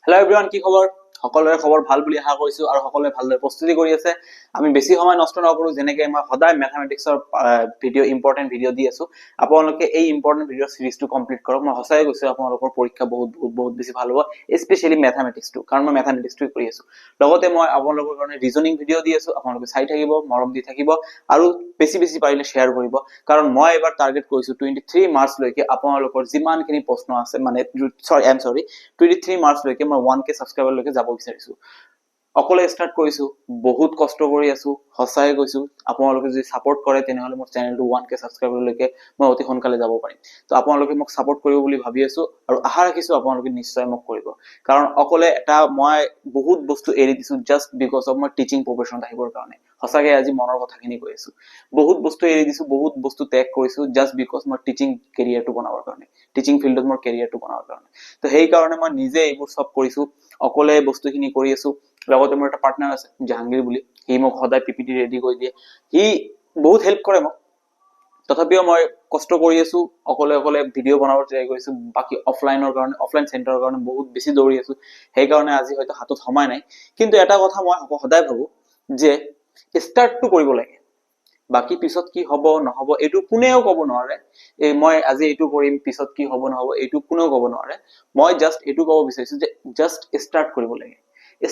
Hello' everyone, কি খবৰ? সকলোৰে খবৰ ভাল বুলি আশা কৰিছো আৰু সকলোৱে ভালদৰে প্ৰস্তুতি কৰি আছে। আমি বেছি সময় নষ্ট নকৰো। যেনেকে মই সদায় মেথামেটিক্সৰ ভিডিঅ', ইম্পৰ্টেণ্ট ভিডিঅ' দি আছো, আপোনালোকে এই ইম্পৰ্টেণ্ট ভিডিঅ' চিৰিজটো কমপ্লিট কৰক। মই সঁচাই কৈছো, আপোনালোকৰ পৰীক্ষা বহুত বহুত বহুত বেছি ভাল হ'ব, স্পেচিয়েলি মেথামেটিক্সটো, কাৰণ মই মেথামেটিক্সটোৱে কৰি আছো। লগতে মই আপোনালোকৰ কাৰণে ৰিজনিং ভিডিঅ' দি আছো। আপোনালোকে চাই থাকিব, মৰম দি থাকিব আৰু বেছি বেছি পাৰিলে শ্বেয়াৰ কৰিব, কাৰণ মই এইবাৰ টাৰ্গেট কৰিছো 23 মাৰ্চলৈকে আপোনালোকৰ যিমানখিনি প্ৰশ্ন আছে, মানে চৰি, I am sorry, 23 মাৰ্চলৈকে মই 1K ছাবস্ক্ৰাইবাৰলৈকে যাব বিচাৰিছো। অকলে ষ্টাৰ্ট কৰিছো, বহুত কষ্ট কৰি আছো। সঁচাই কৈছো, আপোনালোকে যদি ছাপৰ্ট কৰে, তেনেহ'লে মোৰ চেনেলটো 1K ছাবস্ক্ৰাইবাৰলৈকে মই অতি সোনকালে যাব পাৰিম। তো আপোনালোকে মোক ছাপৰ্ট কৰিব বুলি ভাবি আছো আৰু আশা ৰাখিছো আপোনালোকে নিশ্চয় মোক কৰিব, কাৰণ অকলে এটা মই বহুত বস্তু এৰি দিছো জাষ্ট because of মই টিচিং প্ৰফেশ্যনত আহিবৰ কাৰণে। সঁচাকে আজি মনৰ কথাখিনি কৈ আছো। বহুত বস্তু এৰি দিছো, বহুত বস্তু ত্যাগ কৰিছো, জাষ্ট because মই টিচিং কেৰিয়াৰটো বনাবৰ কাৰণে, টিচিং ফিল্ডত মোৰ কেৰিয়াৰটো বনাবৰ কাৰণে। তো সেইকাৰণে মই নিজে এইবোৰ চব কৰিছো, অকলে বস্তুখিনি কৰি আছো। লগতে মোৰ এটা পাৰ্টনাৰ আছে জাহাংগীৰ বুলি, সি মোক সদায় পিপিটি ৰেডি কৰি দিয়ে, সি বহুত হেল্প কৰে মোক। তথাপিও মই কষ্ট কৰি আছো, অকলে অকলে ভিডিঅ' বনাব ট্ৰাই কৰিছো। বাকী অফলাইনৰ কাৰণে, অফলাইন চেণ্টাৰৰ কাৰণে বহুত বেছি দৌৰি আছো। সেইকাৰণে আজি হয়তো হাতত সময় নাই। কিন্তু এটা কথা মই সদায় ভাবো যে ষ্টাৰ্টটো কৰিব লাগে, বাকী পিছত কি হ'ব নহ'ব এইটো কোনেও ক'ব নোৱাৰে। এই মই আজি এইটো কৰিম, পিছত কি হ'ব নহ'ব এইটো কোনেও ক'ব নোৱাৰে। মই জাষ্ট এইটো ক'ব বিচাৰিছো যে জাষ্ট ষ্টাৰ্ট কৰিব লাগে।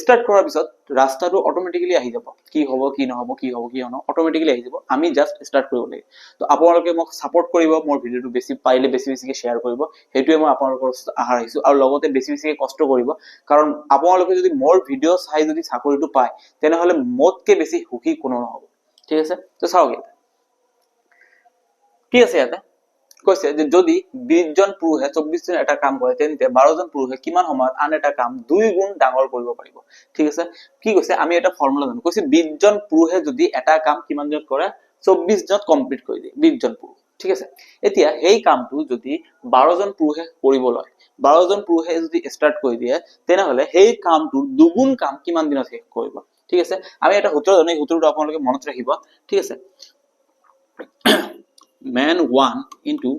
ষ্টাৰ্ট কৰাৰ পিছত ৰাস্তাটো অট'মেটিকেলি আহি যাব। কি হ'ব কি নহ'ব, কি হ'ব কি নহ'ব, অট'মেটিকেলি আহি যাব। আমি জাষ্ট ষ্টাৰ্ট কৰিব লাগে। তো আপোনালোকে মোক ছাপৰ্ট কৰিব, মোৰ ভিডিঅ'টো বেছি পাৰিলে বেছি বেছিকৈ শ্বেয়াৰ কৰিব, সেইটোৱে মই আপোনালোকৰ ওচৰত আশা ৰাখিছোঁ। আৰু লগতে বেছি বেছিকৈ কষ্ট কৰিব, কাৰণ আপোনালোকে যদি মোৰ ভিডিঅ' চাই যদি চাকৰিটো পায়, তেনেহ'লে মোতকৈ বেছি সুখী কোনো নহ'ব। ঠিক আছে? তো চাওক, ইয়াতে কি আছে? ইয়াতে কৈছে যে যদি 20জন পুৰুষে 24 দিন এটা কাম কৰে, তেন্তে 12জন পুৰুষে কিমান সময়ত আন এটা কাম দুই গুণ ডাঙৰ কৰিব পাৰিব? ঠিক আছে? কি কৈছে? আমি এটা ফৰ্মুলা জানো। কৈছে 20জন পুৰুষে যদি এটা কাম কিমান দিনত কৰে? 24 দিনত কমপ্লিট কৰি দিয়ে, 20জন পুৰুষ। ঠিক আছে? এতিয়া সেই কামটো যদি 12জন পুৰুষে কৰিব লয়, 12জন পুৰুষে যদি ষ্টাৰ্ট কৰি দিয়ে, তেনেহলে সেই কামটোৰ দুগুণ কাম কিমান দিনত শেষ কৰিব? ঠিক আছে? আমি এটা সূত্ৰ জানো, এই সূত্ৰটো আপোনালোকে মনত ৰাখিব। ঠিক আছে? Man 1 into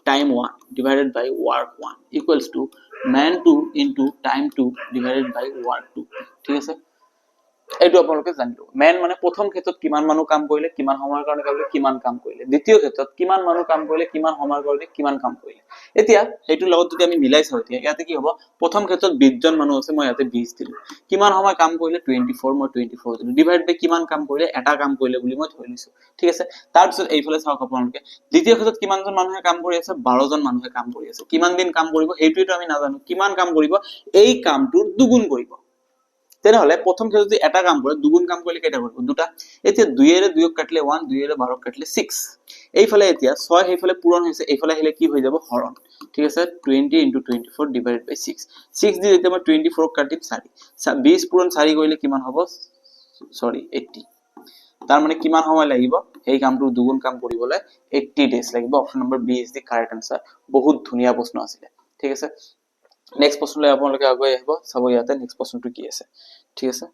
time 1 divided by work 1 equals to man 2 into time 2 divided by work 2। ঠিক আছে? এইটো আপোনালোকে জানি ল'ব। মেন মানে প্ৰথম ক্ষেত্ৰত কিমান মানুহ কাম কৰিলে, কিমান সময়ৰ কাৰণে কৰিলে, কিমান কাম কৰিলে। দ্বিতীয় ক্ষেত্ৰত কিমান মানুহ কাম কৰিলে, কিমান সময়ৰ কাৰণে, কিমান কাম কৰিলে। এতিয়া সেইটোৰ লগত যদি আমি মিলাই চাওঁ, এতিয়া ইয়াতে কি হ'ব? প্ৰথম ক্ষেত্ৰত 20জন মানুহ আছে, মই ইয়াতে 20 দিলো। কিমান সময় কাম কৰিলে? 24, মই 24 দিলো। ডিভাইড বাই কিমান কাম কৰিলে? এটা কাম কৰিলে বুলি মই ধৰি লৈছো। ঠিক আছে? তাৰপিছত এইফালে চাওক আপোনালোকে, দ্বিতীয় ক্ষেত্ৰত কিমানজন মানুহে কাম কৰি আছে? 12জন মানুহে কাম কৰি আছে। কিমান দিন কাম কৰিব সেইটোৱেতো আমি নাজানো। কিমান কাম কৰিব? এই কামটোৰ দুগুণ কৰিব। তেনেহলে প্ৰথম ক্ষেত্ৰত যদি এটা কাম কৰে, দুগুণ কাম কৰিলে কেইটা কৰিব? দুটা। এতিয়া দুইয়েৰে দুইক কাটিলে 1, দুইয়েৰে 12ক কাটিলে 6। এইফালে এতিয়া ছয় সেইফালে পূৰণ হৈছে, এইফালে আহিলে কি হৈ যাব? হৰণ। ঠিক আছে? 20 into 24 divide by 6। 6 দি যেতিয়া মই 24ক কাটিম, চাৰি। 20 পূৰণ 4 কৰিলে কিমান হ'ব? চৰি, 80। তাৰমানে কিমান সময় লাগিব সেই কামটোৰ দুগুণ কাম কৰিবলৈ? 80 ডেজ লাগিব। Option number B is the correct answer। বহুত ধুনীয়া প্ৰশ্ন আছিলে। ঠিক আছে? নেক্সট প্ৰশ্নলৈ আপোনালোকে আগুৱাই আহিব। চাব ইয়াতে নেক্সট প্ৰশ্নটো কি আছে। ঠিক আছে?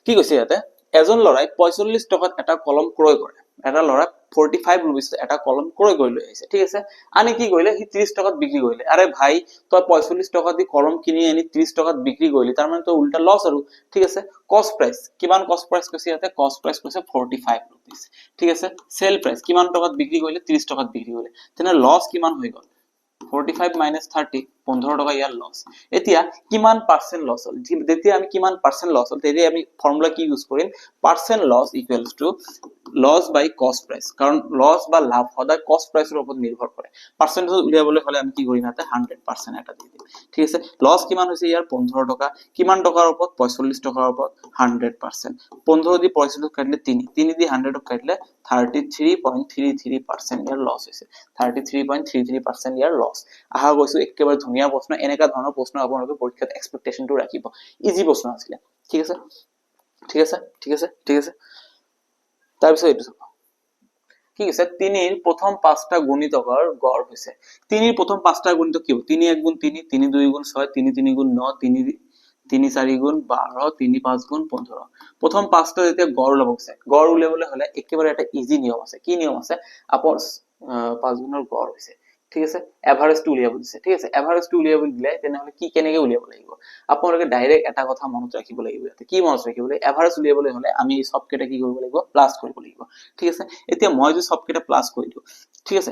কি কৈছে ইয়াতে? এজন ল'ৰাই 45 টকাত এটা কলম ক্ৰয় কৰে। এটা ল'ৰাই 45 ৰুপিজ এটা কলম ক্ৰয় কৰি লৈ আহিছে। ঠিক আছে? আনি কি কৰিলে? সি 30 টকাত বিক্ৰী কৰিলে। আৰে ভাই, তই 45 টকা দি কলম কিনি আনি 30 টকাত বিক্ৰী কৰিলি, তাৰমানে তই উল্টা লছ আৰু। ঠিক আছে? কষ্ট প্ৰাইচ কিমান? কষ্ট প্ৰাইচ কৈছে ইয়াতে, কষ্ট প্ৰাইচ কৈছে 45 ৰুপিজ। ঠিক আছে? চেল প্ৰাইচ কিমান টকাত বিক্ৰী কৰিলে? 30 টকাত বিক্ৰী কৰিলে। তেনে লছ কিমান হৈ গ'ল? 45 মাইনাছ 30, 15 টকা ইয়াৰ লছ। এতিয়া কিমান পাৰ্চেণ্ট লছ হ'ল? যেতিয়া আমি কিমান পাৰ্চেণ্ট লছ হ'ল, তেতিয়া আমি ফৰ্মুলা কি ইউজ কৰিম? Percent loss equals to loss by cost price, কাৰণ লছ বা লাভ সদায় কষ্ট প্ৰাইচৰ ওপৰত নিৰ্ভৰ কৰে। পাৰ্চেণ্টেজ উলিয়াবলৈ হ'লে আমি কি কৰিম? ইয়াতে 100% এটা দি দিম। ঠিক আছে? লছ কিমান হৈছে ইয়াৰ? 15 টকা। কিমান টকাৰ ওপৰত? 45 টকাৰ ওপৰত। 100%। 15 দি 45 কাটিলে তিনি, তিনি দি 100ক কাটিলে 33.33% ইয়াৰ লছ হৈছে। 33.33% ইয়াৰ লছ। আশা কৰিছো একেবাৰে ধুনীয়া প্ৰশ্ন। এনেকুৱা ধৰণৰ প্ৰশ্ন আপোনালোকে পৰীক্ষাত এক্সপেক্টেশ্যনটো ৰাখিব। ইজি প্ৰশ্ন আছিলে। ঠিক আছে? ঠিক আছে, ঠিক আছে, ঠিক আছে। তাৰপিছত এইটো চাব, কি কৈছে? তিনিৰ প্ৰথম পাঁচটা গুণিতকৰ গড় হৈছে। তিনিৰ প্ৰথম পাঁচটা গুণিতক কি হ'ব? তিনি এক গুণ তিনি, তিনি দুই গুণ ছয়, তিনি তিনি গুণ ন, তিনি তিনি চাৰি গুণ 12, তিনি পাঁচ গুণ 15। প্ৰথম পাঁচটা যেতিয়া গড় ওলাব গৈছে, গড় উলিয়াবলৈ হ'লে একেবাৰে এটা ইজি নিয়ম আছে। কি নিয়ম আছে? আপৰ পাঁচ গুণৰ গড় হৈছে। ঠিক আছে, এভাৰেজটো উলিয়াব দিছে। ঠিক আছে, এভাৰেজটো উলিয়াব দিলে তেনেহ'লে কি কেনেকৈ উলিয়াব লাগিব? আপোনালোকে ডাইৰেক্ট এটা কথা মনত ৰাখিব লাগিব। ইয়াতে কি মনত ৰাখিব লাগিব? এভাৰেজ উলিয়াবলৈ হ'লে আমি এই চবকেইটা কি কৰিব লাগিব? প্লাছ কৰিব লাগিব। ঠিক আছে, এতিয়া মই যদি চবকেইটা প্লাছ কৰি দিওঁ, ঠিক আছে,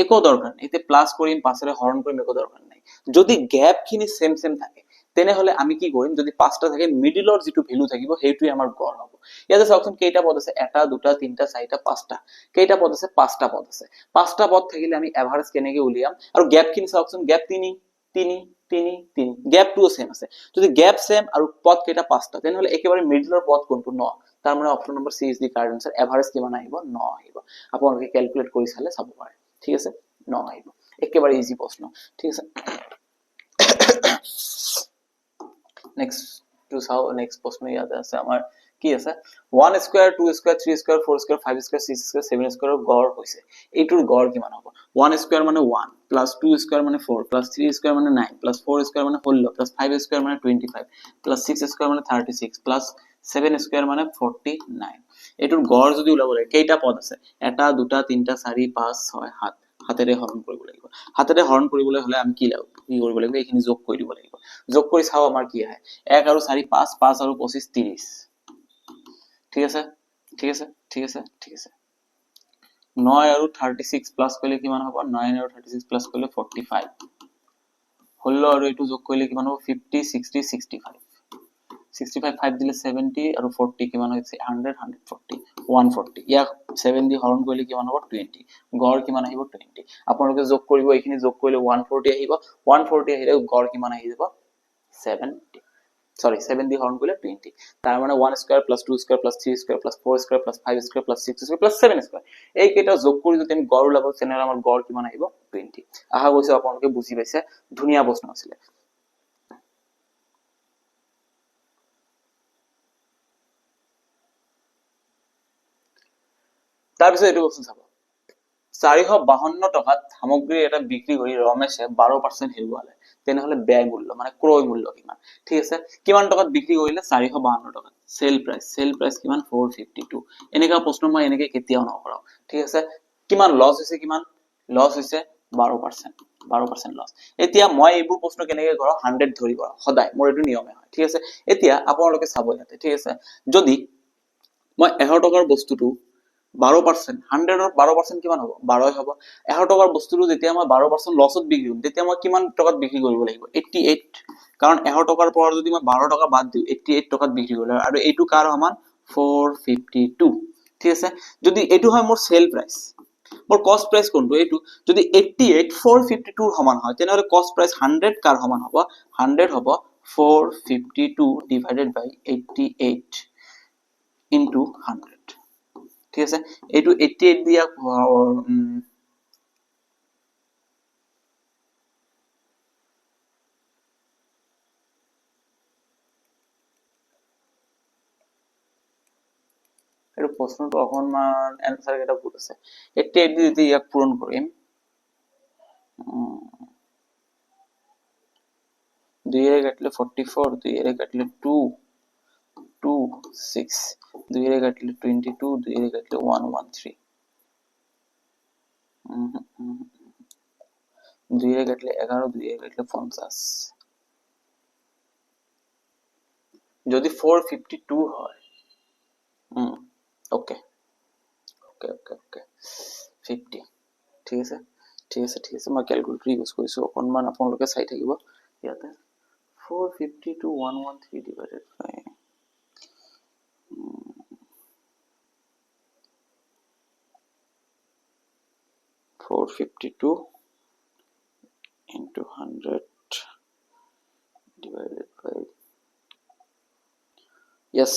একো দৰকাৰ নাই, এতিয়া প্লাছ কৰিম পাঁচেৰে হৰণ কৰিম, একো দৰকাৰ নাই। যদি গেপখিনি ছেম ছেম থাকে তেনেহ'লে আমি কি কৰিম? যদি পাঁচটা থাকে মিডিলৰ যিটো ভেলু থাকিব সেইটোৱে আমাৰ গড় হ'ব। ইয়াতে চাওকচোন কেইটা পদ আছে, এটা দুটা তিনিটা চাৰিটা পাঁচটা। কেইটা পদ আছে? পাঁচটা পদ আছে। পাঁচটা পদ থাকিলে আমি এভাৰেজ কেনেকে উলিয়াম? আৰু গেপখিনি চাওকচোন, গেপ তিনি তিনি তিনি তিনি, গেপটোও ছেম আছে। যদি গেপ ছেম আৰু পদ কেইটা পাঁচটা, তেনেহ'লে একেবাৰে মিডিলৰ পদ কোনটো? ন। তাৰ মানে option number C is the correct answer. Average কিমান আহিব? ন আহিব। আপোনালোকে কেলকুলেট কৰি চালে চাব পাৰে। ঠিক আছে, ন আহিব। একেবাৰে ইজি প্ৰশ্ন। ঠিক আছে, নেক্সটটো চাওঁ। নেক্সট প্ৰশ্ন ইয়াতে আছে আমাৰ কি আছে? 1 square 2 square 3 square 4 square 5 square 6 square 7 স্কোৱাৰৰ গড় হৈছে, এইটোৰ গড় কিমান হ'ব? 1 স্কোৱাৰ মানে 1 প্লাছ 2 স্কোৱাৰ মানে 4 প্লাছ 3 স্কোৱাৰ মানে 9 প্লাছ 4 স্কোৱাৰ মানে 16 প্লাছ 5 স্কোৱাৰ মানে 25 প্লাছ 6 স্কোৱাৰ মানে 36 প্লাছ 7 স্কোৱাৰ মানে 49। এইটোৰ গড় যদি ওলাব লাগে কেইটা পদ আছে? এটা দুটা তিনিটা চাৰি পাঁচ ছয় সাত। হাতেৰে হৰণ কৰিব লাগিব। হাতেৰে হৰণ কৰিবলৈ হ'লে আমি কি কৰিব লাগিব? এইখিনি যোগ কৰি দিব লাগিব। যোগ কৰি চাওঁ আমাৰ কি আহে। 1 আৰু 4 5, 5 আৰু 25 30। ঠিক আছে, ঠিক আছে, ঠিক আছে, ঠিক আছে। 9 আৰু 36 প্লাছ কৰিলে কিমান হ'ব? 9 আৰু 36 প্লাছ কৰিলে 45। 16 আৰু এইটো যোগ কৰিলে কিমান হ'ব? 50 60 65। 65 5 দিলে 70 আৰু 40 কিমান হৈছে? 100 140 140। ইয়াক 7 দি হৰণ কৰিলে কিমান হ'ব? 20। গড় কিমান আহিব? 20। আপোনালোকে যোগ কৰিব, এইখিনি যোগ কৰিলে 140 আহিব। 140 আহিলে গড় কিমান আহি যাব? 70। সৰি, 7 দি হৰণ কৰিলে 20। তাৰ মানে 1 square plus 2 square plus 3 square plus 4 square plus 5 square plus 6 square plus 7 square, এইকেইটা যোগ কৰি যদি আমি গড় ওলাব তেনেহ'লে আমাৰ গড় কিমান আহিব? 20। আশা কৰিছো আপোনালোকে বুজি পাইছে। ধুনীয়া প্ৰশ্ন আছিলে। তাৰপিছত এইটো বস্তু চাব, 452 টকাত সামগ্ৰী এটা বিক্ৰী কৰি ৰমেশে 12% হেৰুৱালে, তেনেহ'লে ব্যয় মূল্য মানে ক্ৰয় মূল্য কিমান? ঠিক আছে, কিমান টকাত বিক্ৰী কৰিলে? 452 টকাত। চেল প্ৰাইচ, চেল প্ৰাইচ কিমান? 452। এনেকুৱা প্ৰশ্ন মই এনেকে কেতিয়াও নকৰাওঁ। ঠিক আছে, কিমান লছ হৈছে? কিমান লছ হৈছে? 12%, 12% লছ। এতিয়া মই এইবোৰ প্ৰশ্ন কেনেকে কৰাওঁ? 100 ধৰি কৰাওঁ সদায়, মোৰ এইটো নিয়মে হয়। ঠিক আছে, এতিয়া আপোনালোকে চাব ইয়াতে। ঠিক আছে, যদি মই 100 টকাৰ বস্তুটো 12%, 100ৰ 12% কিমান হ'ব? 12 হ'ব। 100 টকাৰ বস্তুটো যেতিয়া মই 12% লছত বিক্ৰী কৰিম, তেতিয়া মই কিমান টকাত বিক্ৰী কৰিব লাগিব? 88। কাৰণ 100 টকাৰ পৰা যদি মই 12 টকা বাদ দিওঁ, 88 টকাত বিক্ৰী কৰিব লাগিব। আৰু এইটো কাৰ সমান? 452। ঠিক আছে, যদি এইটো হয় মোৰ চেল প্ৰাইচ, মোৰ কষ্ট প্ৰাইচ কোনটো? এইটো। যদি 88 452 সমান হয়, তেনেহ'লে কষ্ট প্ৰাইচ 100 কাৰ সমান হ'ব? 100 হ'ব 452 ডিভাইডেড বাই 88 ইনটু 100। ঠিক আছে, এইটো 88 দিয়া এইটো প্ৰশ্নটো অকণমান এনচাৰ কেইটা ভুল আছে। 88 দি যদি ইয়াক পূৰণ কৰিম, দুইয়েৰে কাটিলে 44, দুইয়েৰে কাটিলে 2 2 6, দুইয়েৰে কাটিলে 22, দুইয়েৰে কাটিলে 113, দুইয়েৰে কাটিলে 11, দুইয়েৰে কাটিলে 50। যদি 452 হয়, ওকে ওকে ওকে ওকে 50। ঠিক আছে, ঠিক আছে, ঠিক আছে, মই কেলকুলেটৰ ইউজ কৰিছোঁ, অকণমান আপোনালোকে চাই থাকিব। ইয়াতে 452 113 divided by 452 into 100 divided by, yes,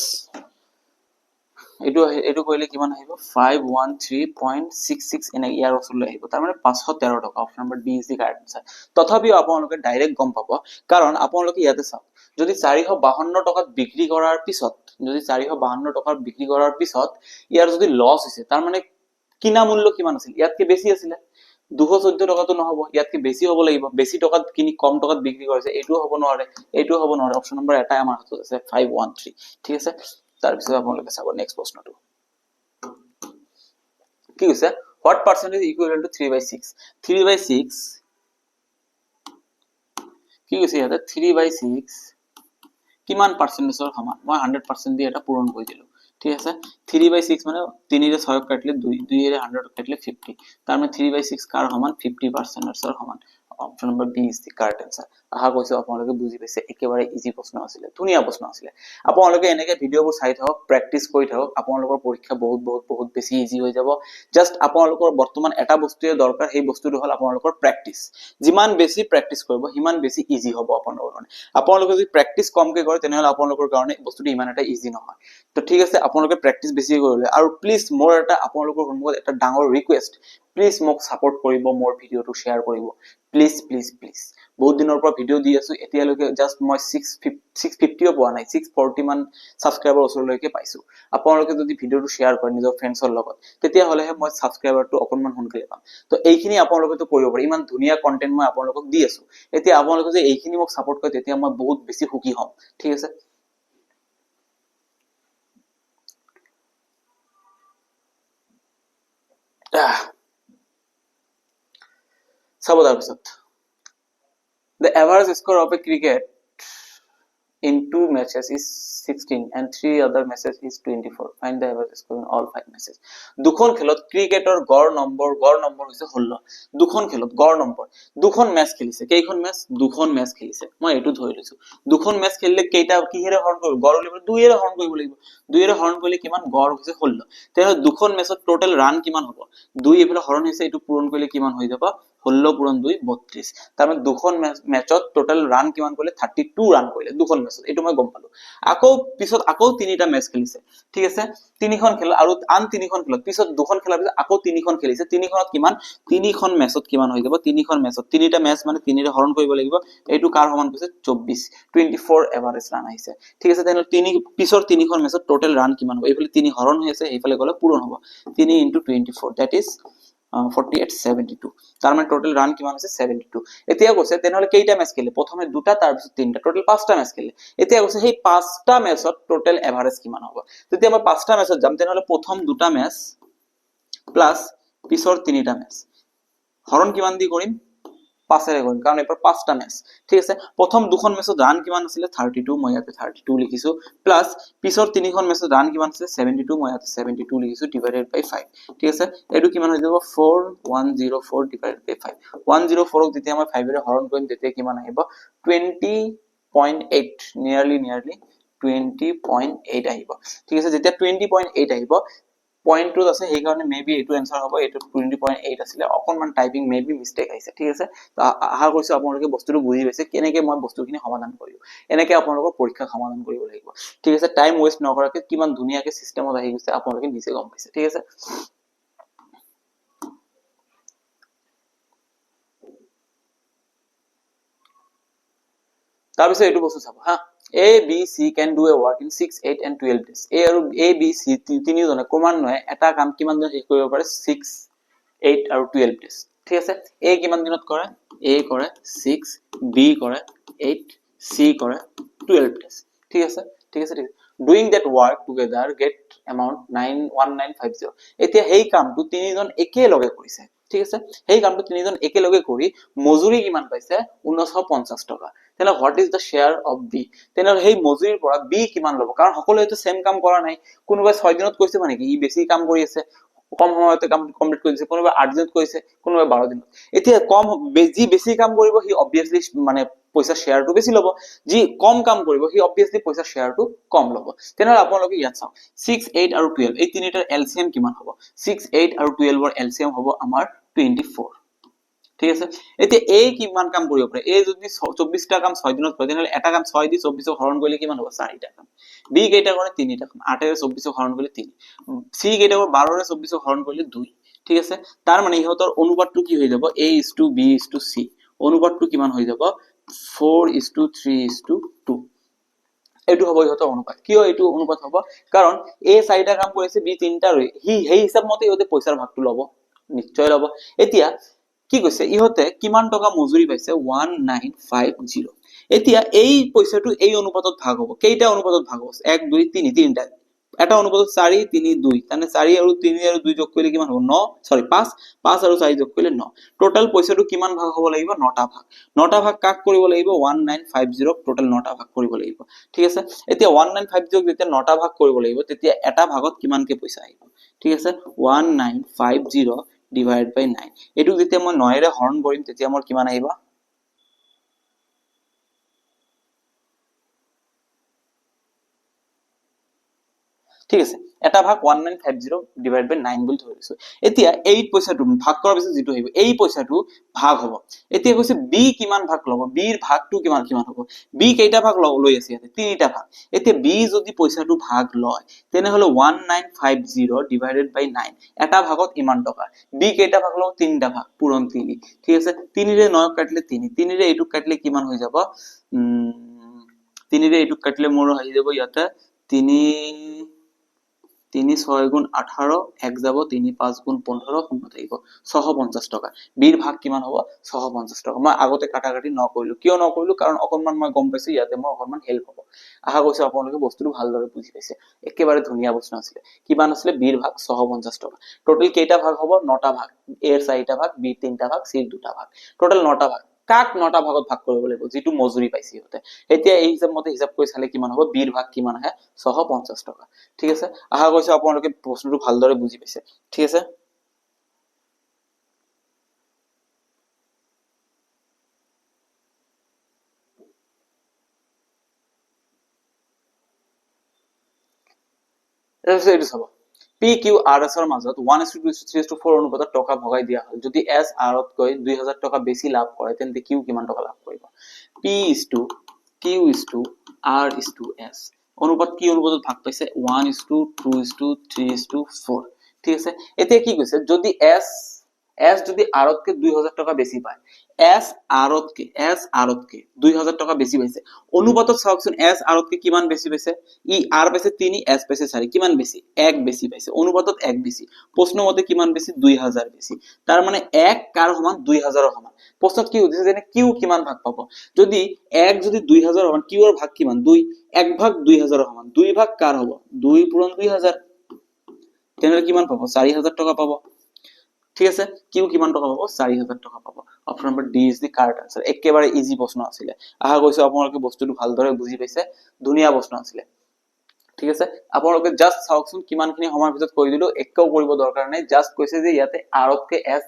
এইটো কৰিলে কিমান আহিব? 513.66 এনে ইয়াৰ ওচৰলৈ আহিব। তাৰ মানে 513 টকা। Option number D is the correct answer. তথাপিও আপোনালোকে ডাইৰেক্ট গম পাব, কাৰণ আপোনালোকে ইয়াতে চাওক, যদি 452 টকাত বিক্ৰী কৰাৰ পিছত, যদি 452 টকাত বিক্ৰী কৰাৰ পিছত ইয়াৰ যদি লছ হৈছে, তাৰ মানে কিনা মূল্য কিমান আছিল? ইয়াতকে বেছি আছিলে। 214 টকাটো নহ'ব, ইয়াতকে বেছি হ'ব লাগিব। বেছি টকাত কিনি কম টকাত বিক্ৰী কৰিছে, এইটোও হ'ব নোৱাৰে, এইটোও হ'ব নোৱাৰে। অপশ্যন নম্বৰ এটাই আমাৰ হাতত আছে, 513। ঠিক আছে, তাৰপিছত আপোনালোকে চাব নেক্সট প্ৰশ্নটো কি কৈছে। What percentage equal to 3/6? 3/6 কি কৈছে ইয়াতে? 3/6 কিমান পাৰ্চেণ্টেজৰ সমান? মই 100% দি এটা পূৰণ কৰি দিলোঁ, ঠিক আছে। 3/6 মানে তিনিৰে ছয়ক কাটিলে দুই, দুইৰে হাণ্ড্ৰেডক কাটিলে 50, তাৰমানে 3/6 কাৰ সমান? 50%ৰ সমান। Option number B is the correct answer. আশা কৰিছোঁ আপোনালোকে বুজি পাইছে, একেবাৰে ইজি প্ৰশ্ন আছিলে, ধুনীয়া প্ৰশ্ন আছিলে। আপোনালোকে এনেকে ভিডিঅ'বোৰ চাই থাকক, প্ৰেক্টিচ কৰি থাকক, আপোনালোকৰ পৰীক্ষা বহুত বহুত বহুত বেছি ইজি হৈ যাব। জাষ্ট আপোনালোকৰ বৰ্তমান এটা বস্তুৱে দৰকাৰ, সেই বস্তুটো হ'ল আপোনালোকৰ প্ৰেক্টিচ। যিমান বেছি প্ৰেক্টিচ কৰিব সিমান বেছি ইজি হ'ব আপোনালোকৰ কাৰণে। আপোনালোকে যদি প্ৰেক্টিচ কমকৈ কৰে তেনেহ'লে আপোনালোকৰ কাৰণে বস্তুটো ইমান এটা ইজি নহয়। তো ঠিক আছে, আপোনালোকে প্ৰেক্টিচ বেছি কৰিলে। আৰু প্লিজ মোৰ এটা আপোনালোকৰ সন্মুখত এটা ডাঙৰ ৰিকুৱেষ্ট, প্লিজ মোক ছাপৰ্ট কৰিব, মোৰ ভিডিঅ'টো শ্বেয়াৰ কৰিব, প্লিজ প্লিজ প্লিজ। বহুত দিনৰ পৰা ভিডিঅ' দি আছোঁ, এতিয়ালৈকে জাষ্ট মই 650ও পোৱা নাই, 640 মান ছাবস্ক্ৰাইবাৰ ওচৰলৈকে পাইছোঁ। আপোনালোকে যদি ভিডিঅ'টো শ্বেয়াৰ কৰে নিজৰ ফ্ৰেণ্ডছৰ লগত, তেতিয়াহ'লেহে মই ছাবস্ক্ৰাইবাৰটো অকণমান সোনকালে পাম। তো এইখিনি আপোনালোকেতো কৰিব পাৰে, ইমান ধুনীয়া কণ্টেণ্ট মই আপোনালোকক দি আছোঁ। এতিয়া আপোনালোকে যে এইখিনি মোক ছাপৰ্ট কৰে তেতিয়া মই বহুত বেছি সুখী হ'ম, ঠিক আছে। চাব তাৰপিছত, the average score of a cricket in 2 matches is 16 and 3 other matches is 24. Find the average score in all 5 matches. দুখন খেলত ক্ৰিকেটৰ গড় নম্বৰ হৈছে 16। দুখন খেলত গড় নম্বৰ, দুখন মেচ খেলিছে, কেইখন মেচ? দুখন মেচ খেলিছে, মই এইটো ধৰি লৈছো। দুখন মেচ খেলিলে কেইটা কিহেৰে হৰণ কৰিব? গড় উলিয়াব দুইৰে হৰণ কৰিব লাগিব। দুইৰে হৰণ কৰিলে কিমান? গড় হৈছে 16। তেনেহ'লে দুখন মেচত টোটেল ৰান কিমান হ'ব? দুই এইফালে হৰণ হৈছে, এইটো পূৰণ কৰিলে কিমান হৈ যাব? 16 পূৰণ 2 32। তাৰমানে দুখন মেচত টোটেল ৰান কিমান কৰিলে? 32 ৰান কৰিলে দুখন মেচত, এইটো মই গম পালো। আকৌ পিছত আকৌ তিনিটা মেচ খেলিছে, ঠিক আছে, তিনিখন খেল আৰু আন তিনিখন খেলত পিছত দুখন খেলাৰ পিছত আকৌ তিনিখন খেলিছে। তিনিখনত কিমান? তিনিখন মেচত কিমান হৈ যাব? তিনিখন মেচত তিনিটা মেচ মানে তিনিৰে হৰণ কৰিব লাগিব। এইটো কাৰ সমান কৈছে? 24, 24 এভাৰেজ ৰান আহিছে, ঠিক আছে। তেনেহ'লে পিছৰ তিনিখন মেচত টোটেল ৰান কিমান হ'ব? এইফালে তিনি হৰণ হৈ আছে, সেইফালে গ'লে পূৰণ হ'ব। 3 ইন্টু 24, that is 48, 72। তাৰমানে টোটেল ৰান কিমান হৈছে? 72। এতিয়া কৈছে তেনেহ'লে কেইটা মেচ খেলিলে? প্ৰথমে দুটা, তাৰপিছত তিনিটা, টোটেল পাঁচটা মেচ খেলিলে। এতিয়া কৈছে সেই পাঁচটা মেচত টোটেল এভাৰেজ কিমান হ'ব? তেতিয়া মই পাঁচটা মেচত যাম, তেনেহ'লে প্ৰথম দুটা মেচ প্লাছ পিছৰ তিনিটা মেচ হৰণ কিমান দি কৰিম? পাঁচেৰে কৰিম, কাৰণ এইবাৰ পাঁচটা মেচ, ঠিক আছে। প্ৰথম দুখন মেচত ৰান কিমান আছিলে? 32, মই ইয়াতে 32 লিখিছো। প্লাছ পিছৰ তিনিখন মেচত ৰান কিমান আছিলে? 72, মই ইয়াতে 72 লিখিছো, ডিভাইডেড বাই 5, ঠিক আছে। এইটো কিমান হৈ যাব? 4104 ডিভাইডেড বাই 5। 104ক যেতিয়া মই 5-ৰে হৰণ কৰিম তেতিয়া কিমান আহিব? 20.8, নিয়াৰলি 20.8 আহিব, ঠিক আছে। যেতিয়া 20.8 আহিব, পইণ্টটোত আছে, সেইকাৰণে মে বি এইটো এনচাৰ হ'ব। এইটো 20.8 আছিলে, অকণমান টাইপিং মে বি মিষ্টেক আহিছে, ঠিক আছে। তো আশা কৰিছো আপোনালোকে বস্তুটো বুজি পাইছে কেনেকে মই বস্তুখিনি সমাধান কৰিলো। এনেকে আপোনালোকৰ পৰীক্ষা সমাধান কৰিব লাগিব, ঠিক আছে। টাইম ৱেষ্ট নকৰাকে কিমান ধুনীয়াকে চিষ্টেমত আহি গৈছে আপোনালোকে নিজে গম পাইছে, ঠিক আছে। তাৰপিছত এইটো বস্তু চাব, হা, A, B, C can do a work in 6, 8 and 12 days. A আৰু A, B, C তিনিওজনে ক্ৰমান্বয়ে এটা কাম কিমান দিনত শেষ কৰিব পাৰে? 6, 8 আৰু 12 days, ঠিক আছে। A কিমান দিনত কৰে? A কৰে 6, B কৰে 8, C কৰে 12 days, ঠিক আছে, ঠিক আছে, ঠিক আছে। Doing that work together get amount 91950. এতিয়া সেই কামটো তিনিজন একেলগে কৰিছে, ঠিক আছে। সেই কামটো তিনিজন একেলগে কৰি মজুৰি কিমান পাইছে? 1950 টকা। তেনেহ'লে what is the share of B? তেনেহ'লে সেই মজুৰিৰ পৰা বি কিমান ল'ব? কাৰণ সকলোৱেতো ছেম কাম কৰা নাই, কোনোবাই 6 দিনত কৰিছে, মানে কি ই বেছি কাম কৰি আছে, কম সময়তে কাম কমপ্লিট কৰি দিছে, কোনোবাই 8 দিনত কৰিছে, কোনোবাই 12 দিনত। এতিয়া যি বেছি কাম কৰিব সি অবভিয়াছলি মানে পইচা শ্বেয়াৰটো বেছি ল'ব, যি কম কাম কৰিব সি অবভিয়াছলি পইচা শ্বেয়াৰটো কম ল'ব। তেনেহ'লে আপোনালোকে ইয়াত চাওক 6, 8 আৰু 12 এই তিনিটাৰ এলচিএম কিমান হ'ব? 6, 8 আৰু 12ৰ এলচিএম হ'ব আমাৰ 24, ঠিক আছে। এতিয়া এ কিমান কাম কৰিব পাৰে? এ যদি 24টা কাম 6 দিনত কৰে, তেনেহ'লে এটা কাম 6 দি 24ক হৰণ কৰিলে কিমান হ'ব? 4টা কাম। বি কেইটা কৰে? 3টা কাম, 8-ৰে 24ক হৰণ কৰিলে 3। চি কেইটা কৰে? 12-ৰে 24ক হৰণ কৰিলে 2, ঠিক আছে। তাৰ মানে ইহঁতৰ অনুপাতটো কি হৈ যাব? A is to B is to C, অনুপাতটো কিমান হৈ যাব? 4:3:2। এইটো হ'ব ইহঁতৰ অনুপাত। কিয় এইটো অনুপাত হ'ব? কাৰণ এ 4টা কাম কৰিছে, বি 3টা ৰৈ, সি সেই হিচাপ মতে ইহঁতে পইচাৰ ভাগটো ল'ব, নিশ্চয় ল'ব। এতিয়া কি কৈছে? ইহঁতে কিমান টকা মজুৰি পাইছে? 1950। এতিয়া এই পইচাটো এই অনুপাতত ভাগ হ'ব। কেইটা অনুপাতত ভাগ হ'ব? 1, 2, 3, তিনিটা। এটা অনুপাতত 4 3 2, তাৰমানে 4 আৰু 3 আৰু 2 যোগ কৰিলে কিমান হ'ব? ন, চৰি 5, 5 আৰু 4 যোগ কৰিলে ন। টোটেল পইচাটো কিমান ভাগ হ'ব লাগিব? 9টা ভাগ। 9টা ভাগ কাক কৰিব লাগিব? 1950 টোটেল 9টা ভাগ কৰিব লাগিব। ঠিক আছে, এতিয়া 1950 যেতিয়া 9টা ভাগ কৰিব লাগিব, তেতিয়া এটা ভাগত কিমানকে পইচা আহিব? ঠিক আছে, 1950 ডিভাইড বাই 9। এইটো যেতিয়া মই 9ৰে হৰণ কৰিম তেতিয়া মোৰ কিমান আহিব? ঠিক আছে, এটা ভাগ 1950 ডিভাইড বাই 9 বুলি ধৰি লৈছো। এতিয়া এই পইচাটো ভাগ কৰাৰ পিছত যিটো আহিব, এই পইচাটো ভাগ হ'ব। এতিয়া কৈছে বি কিমান ভাগ ল'ব, বিৰ ভাগটো কিমান কিমান হ'ব? বি কেইটা ভাগ লৈ আছে ইয়াতে? 3টা ভাগ। এতিয়া বি যদি পইচাটো ভাগ লয়, তেনেহ'লে 1950 ডিভাইডেড বাই 9, এটা ভাগত ইমান টকা। বি কেইটা ভাগ ল'ব? 3টা ভাগ, পূৰণ 3। ঠিক আছে, 3ৰে 9 কাটিলে 3, 3ৰে এইটোক কাটিলে কিমান হৈ যাব? 3ৰে এইটোক কাটিলে মোৰ আহি যাব ইয়াতে 3, 3 6 গুণ 18, 1 যাব, 3 5 গুণ 15, শূন্য থাকিব, 650 টকা। বিৰ ভাগ কিমান হ'ব? 650 টকা। মই আগতে কাটাকাটি নকৰিলো। কিয় নকৰিলো? কাৰণ অকণমান মই গম পাইছো ইয়াতে মোৰ অকণমান হেল্প হ'ব। আশা কৰিছো আপোনালোকে বস্তুটো ভালদৰে বুজি পাইছে। একেবাৰে ধুনীয়া প্ৰশ্ন আছিলে। কিমান আছিলে? বিৰ ভাগ 650 টকা। টোটেল কেইটা ভাগ হ'ব? 9টা ভাগ। এৰ 4টা ভাগ, বিৰ 3টা ভাগ, চিৰ 2টা ভাগ, টোটেল 9টা ভাগ। কাক 9টা ভাগত ভাগ কৰিব লাগিব? যিটো মজুৰি পাইছে সিহঁতে। এতিয়া এই হিচাপ মতে হিচাপ কৰি চালে কিমান হ'ব? বিৰ ভাগ কিমান আহে? 650 টকা। ঠিক আছে, আশা কৰিছো আপোনালোকে প্ৰশ্নটো ভালদৰে বুজি পাইছে। ঠিক আছে, তাৰপিছত এইটো চাব, পি কিউ আৰ এছৰ মাজত 1:2:3:4 অনুপাতত টকা ভগাই দিয়া হ'ল। যদি এছ আৰতকৈ 2000 টকা বেছি লাভ কৰে, তেন্তে কিউ কিমান টকা লাভ কৰিব? P is to Q is to R is to S অনুপাত কি অনুপাতত ভাগ পাইছে? 1:2:3:4। ঠিক আছে, এতিয়া কি কৈছে? যদি এছ যদি আৰতকে 2000 টকা বেছি পায়, এছ আৰতকে 2000 টকা বেছি পাইছে, অনুপাতত চাওকচোন এছ আৰতকে কিমান বেছি পাইছে? ই আৰ পাইছে 3, এছ পাইছে 4, কিমান বেছি? 1 বেছি পাইছে, অনুপাতত 1 বেছি। প্ৰশ্ন মতে কিমান বেছি? 2000 বেছি। তাৰ মানে 1 কাৰ সমান? 2000 সমান। প্ৰশ্নত কি সুধিছে? যেনে কিউ কিমান ভাগ পাব? যদি 1 যদি 2000 সমান, কিউ ৰ ভাগ কিমান? 2, 1 ভাগ 2000 সমান, 2 ভাগ কাৰ হ'ব? 2 পূৰণ 2000, তেনেহ'লে কিমান পাব? 4000 টকা পাব। ঠিক আছে, কিউ কিমান টকা পাব? 4000 টকা পাব। Option number D is the correct answer. একেবাৰে ইজি প্ৰশ্ন আছিলে। আশা কৰিছো আপোনালোকে বস্তুটো ভালদৰে বুজি পাইছে। ধুনীয়া প্ৰশ্ন আছিলে। ঠিক আছে, আপোনালোকে জাষ্ট চাওকচোন কিমানখিনি সময়ৰ ভিতৰত কৰি দিলো, একো কৰিব দৰকাৰ নাই। জাষ্ট কৈছে যে ইয়াতে আৰতকে এছ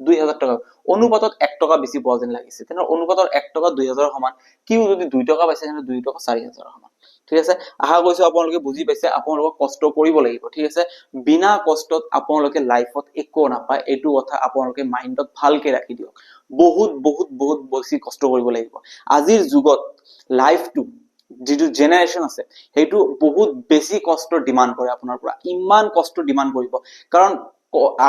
2000 টকা অনুপাতত 1 টকা বেছি পোৱা যেন লাগিছে, তেনেহ'লে অনুপাতৰ 1 টকা 2000 সমান, কিউ যদি 2 টকা পাইছে তেনেহ'লে 2 টকা 4000 সমান। ঠিক আছে, আশা কৰিছো আপোনালোকে বুজি পাইছে। আপোনালোকক কষ্ট কৰিব লাগিব। ঠিক আছে, বিনা কষ্টত আপোনালোকে লাইফত একো নাপায়, এইটো কথা আপোনালোকে মাইণ্ডত ভালকে ৰাখি দিয়ক। বহুত বহুত বহুত বেছি কষ্ট কৰিব লাগিব। আজিৰ যুগত লাইফটো যিটো জেনেৰেশ্যন আছে সেইটো বহুত বেছি কষ্ট ডিমাণ্ড কৰে আপোনাৰ পৰা, ইমান কষ্ট ডিমাণ্ড কৰিব, কাৰণ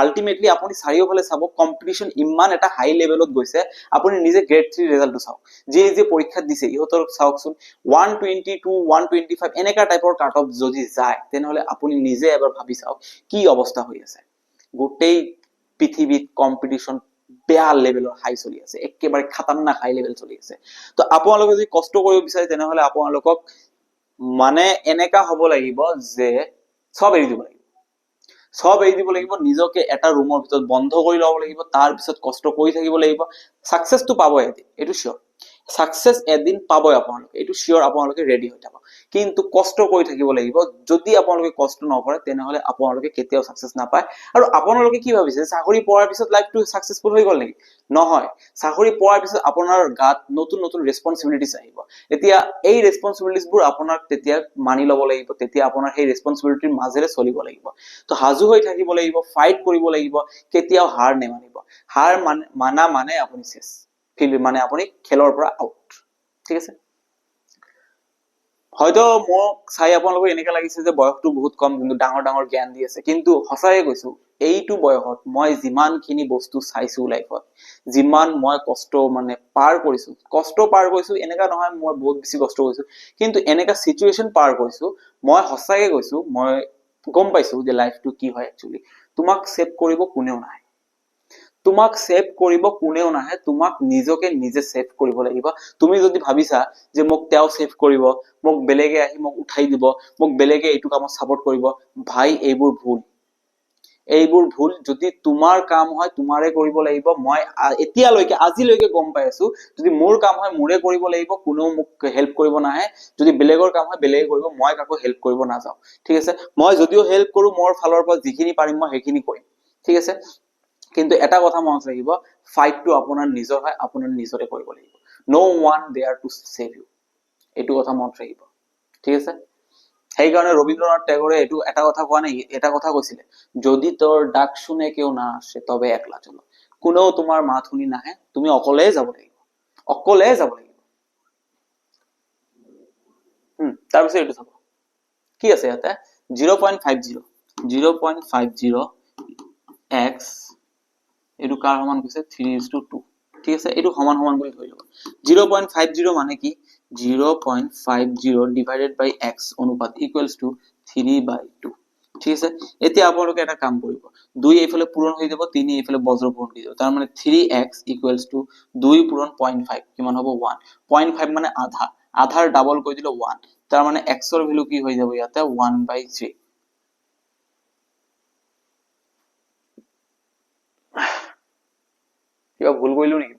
আল্টিমেটলি আপুনি চাৰিওফালে চাব কম্পিটিশ্যন ইমান এটা হাই লেভেলত গৈছে। আপুনি নিজে গ্ৰেড 3 ৰেজাল্টটো চাওক, যিয়ে যি পৰীক্ষাত দিছে ইহঁতৰ চাওকচোন 122, 125 এনেকুৱা টাইপৰ কাট অফ যদি যায়, তেনেহ'লে আপুনি নিজে এবাৰ ভাবি চাওক কি অৱস্থা হৈ আছে। গোটেই পৃথিৱীত কম্পিটিশ্যন বেয়া লেভেলৰ হাই চলি আছে, একেবাৰে খাতাৰনাক হাই লেভেল চলি আছে। তো আপোনালোকে যদি কষ্ট কৰিব বিচাৰে তেনেহ'লে আপোনালোকক এনেকা হ'ব লাগিব যে চব এৰি দিব লাগিব, চব এৰি দিব লাগিব, নিজকে এটা ৰুমৰ ভিতৰত বন্ধ কৰি ল'ব লাগিব, তাৰ পিছত কষ্ট কৰি থাকিব লাগিব। ছাকচেছটো পাবই এদিন, এইটো চিয়'ৰ। ছাকচেছ এদিন পাবই আপোনালোকে, এইটো চিয়'ৰ, আপোনালোকে ৰেডি হৈ থাকক, কিন্তু কষ্ট কৰি থাকিব লাগিব। যদি আপোনালোকে কষ্ট নকৰে তেনেহ'লে আপোনালোকে কেতিয়াও ছাকচেছ নাপায়। আৰু আপোনালোকে কি ভাবিছে, চাকৰি পোৱাৰ পিছত লাইফটো ছাকচেছফুল হৈ গ'ল নেকি? নহয়, চাকৰি পোৱাৰ পিছত আপোনাৰ গাত নতুন নতুন ৰেচপনচিবিলিটিছ আহিব। এতিয়া এই ৰেচপনচিবিলিটিছবোৰ আপোনাক তেতিয়া মানি ল'ব লাগিব, তেতিয়া আপোনাৰ সেই ৰেচপনচিবিলিটিৰ মাজেৰে চলিব লাগিব। তো সাজু হৈ থাকিব লাগিব, ফাইট কৰিব লাগিব, কেতিয়াও হাৰ নেমানিব। হাৰ মানা মানে আপুনি চেচ, ফিল্ড মানে আপুনি খেলৰ পৰা আউট। ঠিক আছে, হয়তো মোক চাই আপোনালোকৰ এনেকা লাগিছে যে বয়সটো বহুত কম, কিন্তু ডাঙৰ ডাঙৰ জ্ঞান দি আছে, কিন্তু সঁচায়ে কৈছো এইটো বয়সত মই যিমানখিনি বস্তু চাইছো লাইফত, যিমান মই কষ্ট পাৰ কৰিছো, কষ্ট পাৰ কৰিছো এনেকা নহয় মই বহুত বেছি কষ্ট কৰিছো, কিন্তু এনেকা চিটুৱেশ্যন পাৰ কৰিছো, মই সঁচাকে কৈছো মই গম পাইছো যে লাইফটো কি হয় একচুৱেলি। তোমাক ছেভ কৰিব কোনেও নাহে, তোমাক ছেভ কৰিব কোনেও নাহে, তোমাক নিজকে নিজে ছেভ কৰিব লাগিব। তুমি যদি ভাবিছা যে মোক তেওঁ ছেভ কৰিব, মোক বেলেগে আহি মোক উঠাই দিব, মোক বেলেগে এইটো কামত ছাপৰ্ট কৰিব, ভাই এইবোৰ ভুল, এইবোৰ ভুল। যদি তোমাৰ কাম হয় তোমাৰে কৰিব লাগিব। মই এতিয়ালৈকে আজিলৈকে গম পাই আছো, যদি মোৰ কাম হয় মোৰে কৰিব লাগিব, কোনেও মোক হেল্প কৰিব নাহে। যদি বেলেগৰ কাম হয় বেলেগে কৰিব, মই কাকো হেল্প কৰিব নাযাওঁ, ঠিক আছে? মই যদিও হেল্প কৰো, মোৰ ফালৰ পৰা যিখিনি পাৰিম মই সেইখিনি কৰিম, ঠিক আছে? কিন্তু এটা কথা মনত ৰাখিব, ফাইটটো আপোনাৰ নিজৰ হয়, আপোনাৰ নিজৰে কৰিব লাগিব। No one there to save you, এইটো কথা মনত ৰাখিব, ঠিক আছে? সেইকাৰণে ৰবীন্দ্ৰনাথ টেগৰে এইটো এটা কথা কোৱা নাই, এটা কথা কৈছিলে, যদি তোৰ ডাক শুনে কেউ না আসে তবে একলা চলো। কোনেও তোমাৰ মাত শুনি নাহে, তুমি অকলে যাব লাগিব, অকলে যাব লাগিব। তাৰপিছত এইটো চাব কি আছে ইয়াতে, 0.50, 0.50 এক্স, এইটো কাৰ সমান কৈছে, 3:2, ঠিক আছে? এইটো সমান সমান বুলি ধৰি ল'ব। 0.50 মানে কি, 0.50 ডিভাইডেড বাই এক্স অনুপাত ইকুৱেলছ টু 3/2, ঠিক আছে? এতিয়া আপোনালোকে এটা কাম কৰিব, 2 এইফালে পূৰণ হৈ যাব, 3 এইফালে বজ্ৰ পূৰণ হৈ যাব, তাৰ মানে থ্ৰী এক্স ইকুৱেলছ টু 2 পূৰণ 0.5 কিমান হ'ব, 1। 0.5 মানে আধা, আধাৰ ডাবল কৰি দিলে 1, তাৰ মানে এক্সৰ ভেলু কি হৈ যাব ইয়াতে, 1/3। কিবা ভুল কৰিলো নেকি?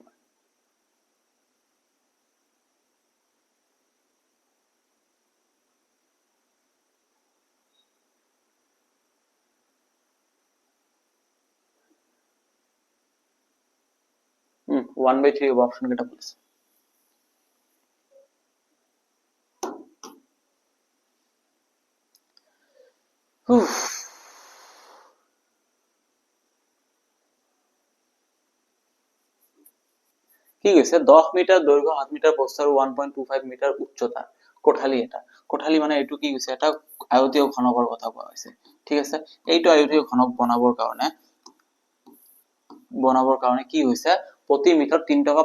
1/3 হ'ব অপশ্যন কেইটা বলিছে। কি কৈছে, 10 মিটাৰ দৈৰ্ঘ্য, 7 মিটাৰ প্ৰস্থ আৰু 1.25 মিটাৰ উচ্চতা কোঠালি এটা। কোঠালি মানে এইটো কি কৈছে, এটা আয়তীয় ঘনকৰ কথা কোৱা হৈছে, ঠিক আছে? এইটো আয়তীয় ঘনক বনাবৰ কাৰণে কি হৈছে, প্ৰতি মিটাৰ তিন টকা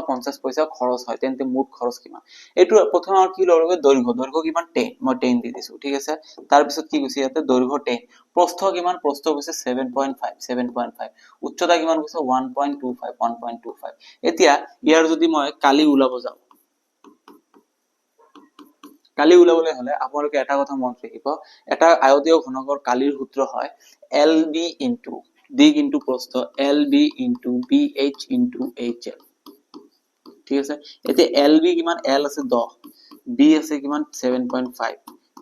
পঞ্চাছ পইচা খৰচ হয়, তেন্তে মুঠ খৰচ কিমান? এইটো প্ৰথমে আমাৰ কি ল'ব লাগিব, দৈৰ্ঘ্য। দৈৰ্ঘ্য কিমান, 10, মই 10 দি দিছো, ঠিক আছে? তাৰপিছত কি কৈছে ইয়াতে, দৈৰ্ঘ্য 10, প্ৰস্থ কিমান, প্ৰস্থ কৈছে 7.5, উচ্চতা কিমান কৈছে, 1.25, 1.25। এতিয়া ইয়াৰ যদি মই কালি ওলাব যাওঁ, কালি ওলাবলৈ হলে আপোনালোকে এটা কথা মনত ৰাখিব, এটা আয়তীয় ঘনকৰ কালিৰ সূত্ৰ হয় এল বি ইনটু দিগ ইনটু প্ৰস্থ, L B into B H into H L, ঠিক আছে? এতিয়া এল বি কিমান, এল আছে 10, বি আছে কিমান 7.5,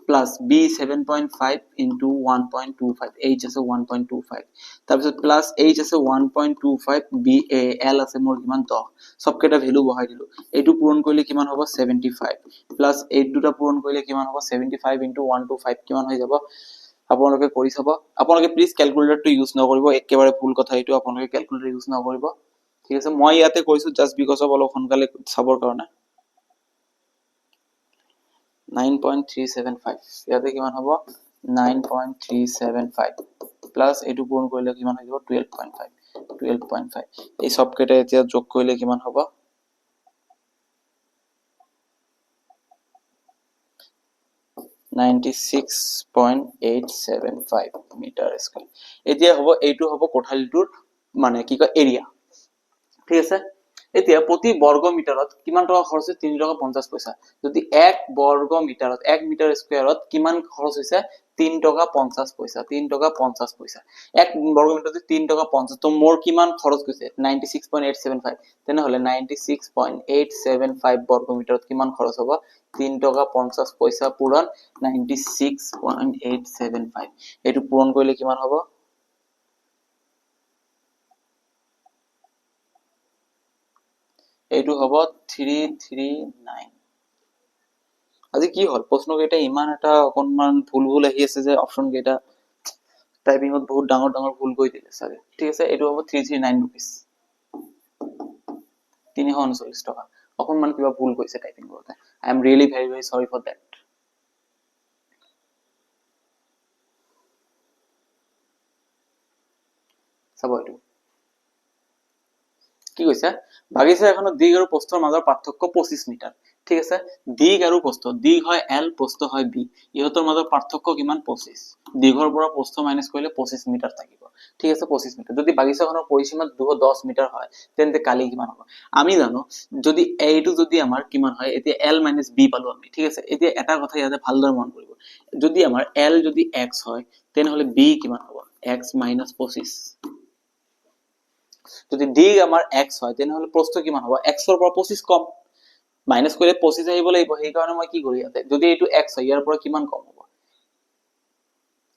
প্লাছ বি 7.5 ইনটু 1.25, এইচ আছে 1.25, তাৰপিছত প্লাছ এইচ আছে 1.25, বি এ এল আছে মোৰ কিমান 10, চবকেইটা ভেলু বহাই দিলো। এইটো পূৰণ কৰিলে কিমান হ'ব, 75, প্লাছ এই দুটা পূৰণ কৰিলে কিমান হ'ব, 75 ইনটু 125 কিমান হৈ যাব, আপোনালোকে কৰি চাব। আপোনালোকে প্লিজ কেলকুলেটৰটো ইউজ নকৰিব, একেবাৰে ভুল কথা এইটো, আপোনালোকে কেলকুলেটৰ ইউজ নকৰিব, ঠিক আছে? মই ইয়াতে কৈছো জাষ্ট because of অলপ সোনকালে চাবৰ কাৰণে। 9.375, ইয়াতে কিমান হ'ব, 9.375 প্লাছ এইটো পূৰণ কৰিলে কিমান হৈ যাব, 12.5, 12.5। এই চবকেইটা এতিয়া যোগ কৰিলে কিমান হ'ব, 96.875 মিটাৰ স্কুৱেৰ। এতিয়া হ'ব, এইটো হ'ব কোঠালিটোৰ মানে কি কয় এৰিয়া, ঠিক আছে? এতিয়া প্ৰতি বৰ্গ মিটাৰত কিমান টকা খৰচ হৈছে, 3 টকা 50 পইচা। যদি এক বৰ্গ মিটাৰত, এক মিটাৰ স্কুৱেৰত কিমান খৰচ হৈছে, 3 টকা 50 পইচা, 3 টকা 50 পইচা। এক বৰ্গ মিটাৰত যদি 3 টকা 50, তো মোৰ কিমান খৰচ গৈছে, 96.875। তেনেহ'লে 96.875 বৰ্গ মিটাৰত কিমান খৰচ হ'ব, 3 টকা 50 পইচা পূৰণ 96.875। এইটো পূৰণ কৰিলে কিমান হ'ব, এইটো হ'ব 339। আজি কি হ'ল, প্ৰশ্নকেইটা ইমান এটা অকণমান ভুল ভুল আহি আছে যে অপশ্যন কেইটা টাইপিঙত বহুত ডাঙৰ ডাঙৰ ভুল কৰি দিলে চাগে, ঠিক আছে? এইটো হ'ব 339 ৰুপিজ, 339 টকা। অকণমান কিবা ভুল কৰিছে টাইপিং কৰোঁতে। I am really very very sorry for that. চাব এইটো কি কৈছে, বাগিচা এখনত দীঘ আৰু প্ৰস্থৰ মাজৰ পাৰ্থক্য 25 মিটাৰ, ঠিক আছে, দীঘ আৰু প্ৰস্থ, দীঘ হয় এল, প্ৰস্থ হয় বি, ইহঁতৰ মাজৰ পাৰ্থক্য কিমান? 25। দীঘৰ পৰা প্ৰস্থ মাইনাছ কৰিলে 25 মিটাৰ থাকিব। ঠিক আছে, 25 মিটাৰ। যদি বাগিচাখনৰ পৰিসীমা 210 মিটাৰ হয় তেন্তে কালি কিমান হ'ব? আমি জানো যদি এইটো যদি আমাৰ কিমান হয়, এতিয়া এল মাইনাছ বি পালো আমি। ঠিক আছে, এতিয়া এটা কথা ইয়াতে ভালদৰে মন কৰিব, যদি আমাৰ এল যদি এক্স হয় তেনেহ'লে বি কিমান হ'ব? X minus 25। যদি দীঘ আমাৰ এক্স হয় তেনেহ'লে প্ৰস্থ কিমান হ'ব? এক্সৰ পৰা 25 কম, মাইনাছ কৰিলে 25 আহিব লাগিব। সেইকাৰণে মই কি কৰি ইয়াতে যদি এইটো এক্স হয় ইয়াৰ পৰা কিমান কম হ'ব?